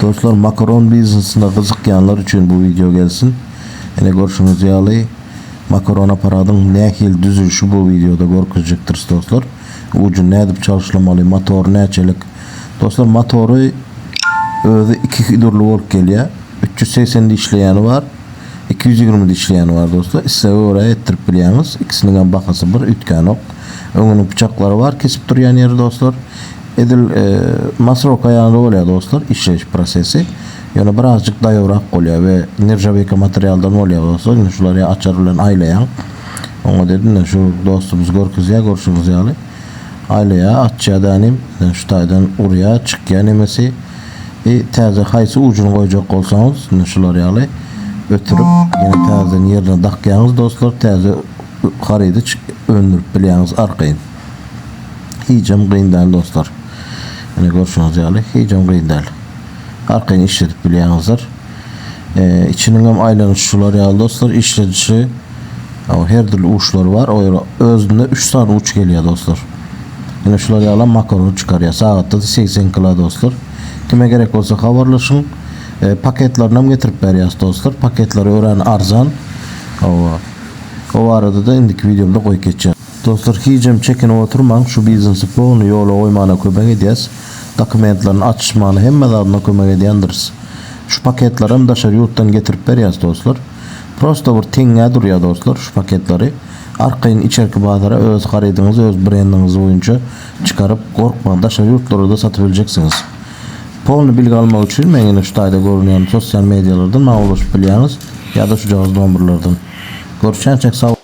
Dostlar makaron biznesine gyzykýanlar üçin bu wideo gelsin. Ine görşüňiz ýaly makaron apparadyň nähili düzülişi bu wideoda görkezjekdiris dostlar. Ujuny nädip çalyşlamaly, motory näçelik. Dostlar motory özi iki dürli bolup gelýär. 380 dişleýäni bar. 220 dişleýäni bar dostlar. Islege görä etdirip bilýäňiz. Ikisiniň hem bahasy bir, üýtgänok. Öňüniň pyçaklary bar, kesip durýan ýeri dostlar. Edil masroka ýaly bolýar dostlar işleýiş prosesi. Ýöne birazjyk daýawrak bolýar we nerjaweyka materialdan bolýar dostlar. Indi şulary açar bilen aýlaýaň. Oňa dedim ine şu dostumyz görkezýär görşüňiz ýaly. Aýlaýar, açýar dänim. Ine şu taýdan urýar, çykýar nemesi. I täze haýsy ujuny goýjak bolsaňyz, ine şular ýaly ötürip ýene täzeden ýerine dakýaňyz dostlar. Täze harydy öndürip bilýäňiz arkaýyn. Hijem gyn däl dostlar. Ine görşüňiz ýaly hijem gyn däl. Arkaýyn işledip bilýäňizler. Içiniňem aýlanyşy şular ýaly dostlar. Işledişi her dürli uçlary bar. O ýere özünde 3 sany uç gelýär dostlar. Ine şular ýaly makaron çykarýar. Sagatda 80 kilo dostlar. Kime gerek bolsa habarlaşyň. Paketlerini hem getirip berýäs dostlar. Paketleri örän arzan. O barada da indiki wideomda goýup geçýän. Dostlar hijem çekinip oturmaň şu biznesi polny ýola goýmana kömek edýäs. Dokumentlerini açyşmana hemme zadyna kömek edýändiris. Şu paketlerem daşary ýurtdan getirip berýäs dostlar. Prosto bir teňňä durýa dostlar şu paketleri. Arkaýyn içerki bazara öz harydyňyzy öz brendiňiz boýunça çykaryp gorkman daşary ýurtlarda-da satyp biljeksiňiz. Polny bilgi almak üçin meň ine şu taýda görünýän sosial medialardan maňa ulaşyp bilýäňiz ýa-da şujagaz nomerlerden. Görüşýänçäk sag.